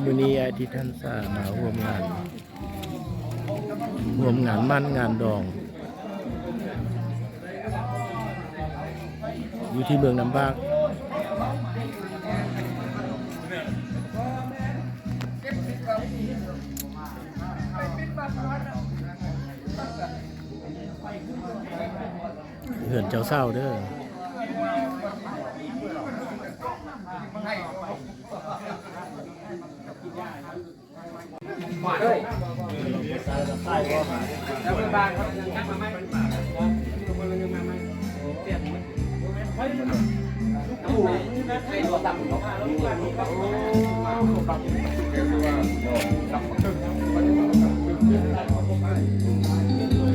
ມື້ນີ້ອ້າຍທິດ ຫັນສາ ມາຮ່ວມງານ ຮ່ວມງານໝັ້ນງານດອງ ຢູ່ທີ່ເມືອງນ້ຳບາກ ເຮືອນເຈົ້າສາວເດີ.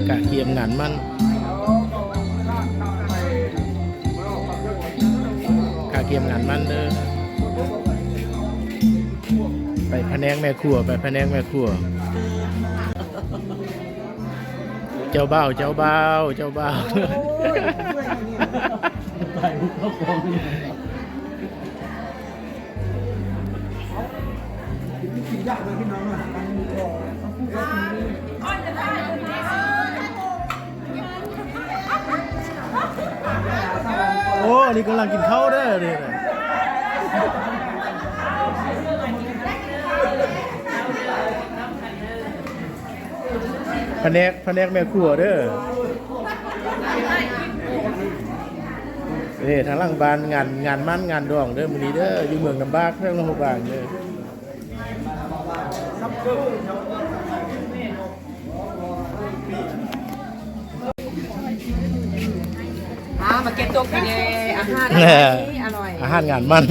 ກະກຽມງານໝັ້ນ ກະກຽມງານໝັ້ນເດີ. ໄປພະແນກແມ່ຄົວ ໄປພະແນກແມ່ຄົວ. ເຈົ້າບ່າວ ເຈົ້າບ່າວ ເຈົ້າບ່າວ ໂອ້ ອັນນີ້ກຳລັງກິນເຂົ້າເດີ ນີ້ນະ. ພະແນກ ພະແນກແມ່ຄົວເດີ. ເອີ ທາງຫຼັງບ້ານ ງານ ງານໝັ້ນງານດອງເດີ ມື້ນີ້ເດີ ຢູ່ເມືອງນ້ຳບາກ ແຂວງຫຼວງພະບາງເດີ. ອ່າ ມາເກັບຕົກຢູ່ເດ້ ອາຫານອະໄລອະຮ່ອຍ ອາຫານງານໝັ້ນ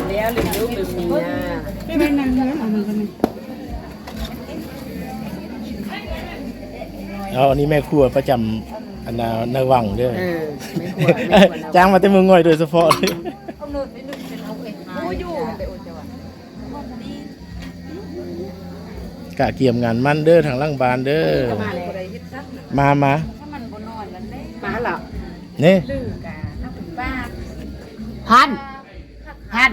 ແລ້ວລືມລູກລືມເມຍ ໄປໄປນັ່ງເຮືອນເອົາມັນກໍມີ. ເອົາ ອັນນີ້ແມ່ຄົວປະຈຳ ອັນນາ ໃນວັງເດີ ເອີ ແມ່ຄົວ ແມ່ຄົວ ຈ້າງມາແຕ່ເມືອງງອຍໂດຍສະເພາະເລີຍ. ກະກຽມງານໝັ້ນເດີ ທາງຫຼັງບ້ານເດີ. ມາ ມາ ມາລະ ນີ້ ພັນ ຫັ້ນ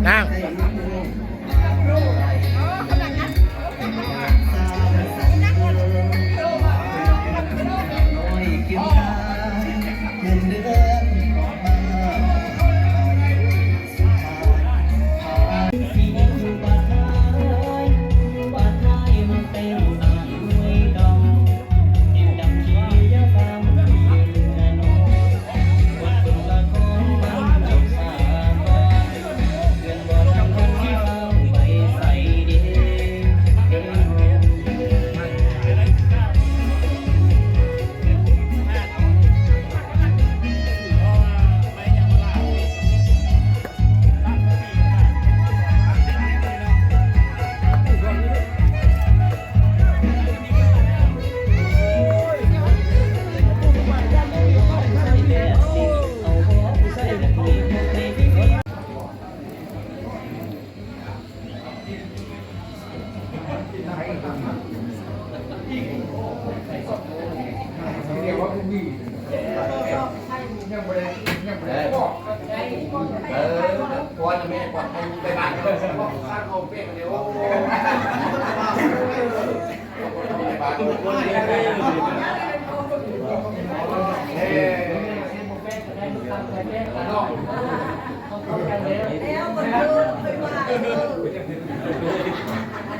ນັ່ງ.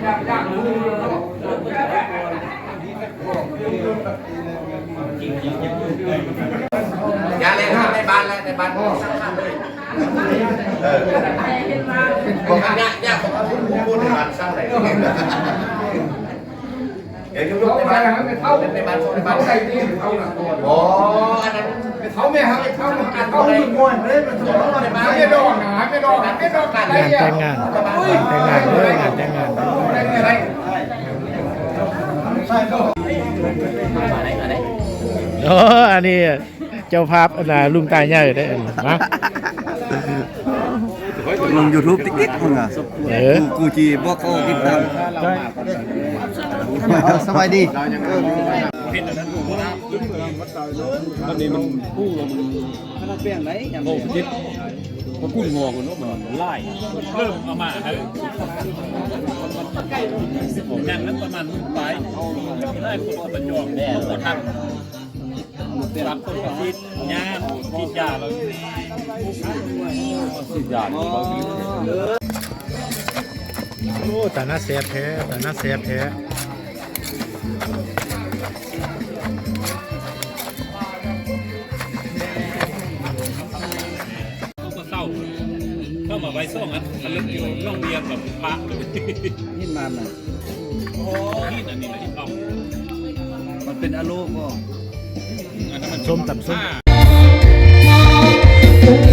ຢາກ ຢາກຮູ້. ຢ່າເລີຍ ໃນບ້ານແຫຼະ ໃນບ້ານ ເອີ ບໍ່ຍາກ ຍາກ ບໍ່ ບໍ່ ບໍ່ ໃນບ້ານສ້າງໄດ້ ດຽວຍົກໆ ໃນບ້ານ ໃນບ້ານ ໃນບ້ານ ບໍ່ ອັນນັ້ນ ເຖົ້າແມ່ເຮົາ ເຖົ້າ ເຖົ້າມ່ວນເລີຍ ມັນ ໃນບ້ານ ໃນດອກ ໃນດອກ ໃນດອກ ງານແຕ່ງງານ ງານແຕ່ງງານເດີ ງານແຕ່ງງານ ໂອ້ ອັນນີ້ເຈົ້າພາບ ອັນນ່າ ລຸງຕາໃຫຍ່ເດ້ ອັນນີ້ ມາ ລົງຢູທູບຕິກຕິກ ມຶງອະ ເອີ ກູ ກູຈີບອກເຂົາຕິດຕາມ ສະບາຍດີ ອັນນີ້ມັນ ໂອ້ ມັນ ໂອ້ ພະຄຸນງອກເນາະ ມັນຫຼາຍ ເລີ່ມເອົາມາໃຫ້ ນັ້ນມັນປະມານມື້ປາຍ ຫຼາຍຄົນກໍໄປຈອງ ບໍ່ທັນ ບາງຄົນກໍສີດຍາ ສີດຢາແລ້ວ ສີດຢາ ໂອ້ ຕາໜ້າແຊບແທ້ ຕາໜ້າແຊບແທ້. ເຂົາກໍເຊົາ ເຂົ້າມາໄວ້ສອງອັນ ອັນເລັກຢູ່ໜອງວຽງກັບພະ ຫີນມານນະ ໂອ້ ຫີນອັນນີ້ນະ ຫີນອອກ ມັນເປັນອະໂລກໍ ອັນນັ້ນມັນ ສົ້ມຕຳສົ້ມ.